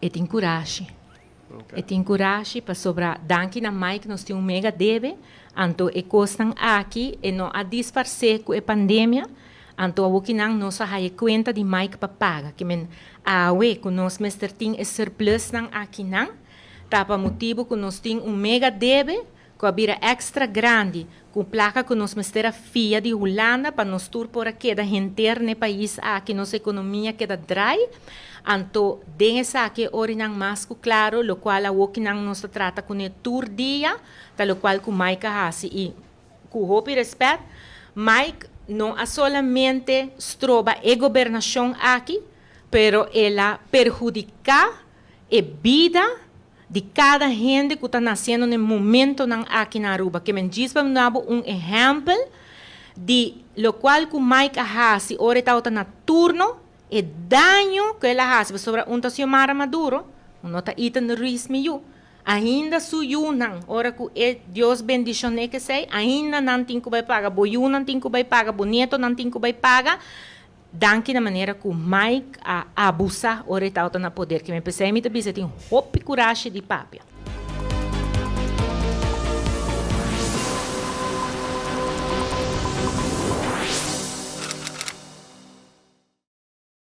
E tin kurashi. E tin kurashi pasobra danki na Mike nos tin un mega debe, anto e kosnan aki e no a disparsé ku e pandemia, anto awokinan nos a haya kuenta di Mike pa paga. Ke men awe ku nos mester tin e surplusnan akinan ta pa motibu ku nos tin un mega debe ku a bira èkstra grandi ku plaka ku nos mester a fia di Hulanda pa nos tur por a keda henter n'e pais aki, nos ekonomia keda drai. Anto den esaki e orinan mas ku klaro, lokual awokinan nos ta trata kuné tur dia, ta lokual ku Mike a hasi. I ku hopi rèspèt, Mike no a solamente stroba e gobernashon aki, pero el a perhudiká e bida di kada hende ku ta nasiendo na e momentonan aki na Aruba. Ke men djis pa mi duna bo un ehèmpel di lokual ku Mike a hasi ora e tabata na turno, e daño ku el a hasi, pasobra un ta Xiomara Maduro, un no ta Ethan Ruiz mi yu. Ainda su yunan, ora ku e Dios bendishon'é kesei, ainda nan tin ku bai paga, bo yunan tin ku bai paga, bo nietonan tin ku bai paga. Danki na manera ku Mike a abusa ora e tabata na poder. Kimen p'esei mi ta bisa e tin hopi kurashi di papia.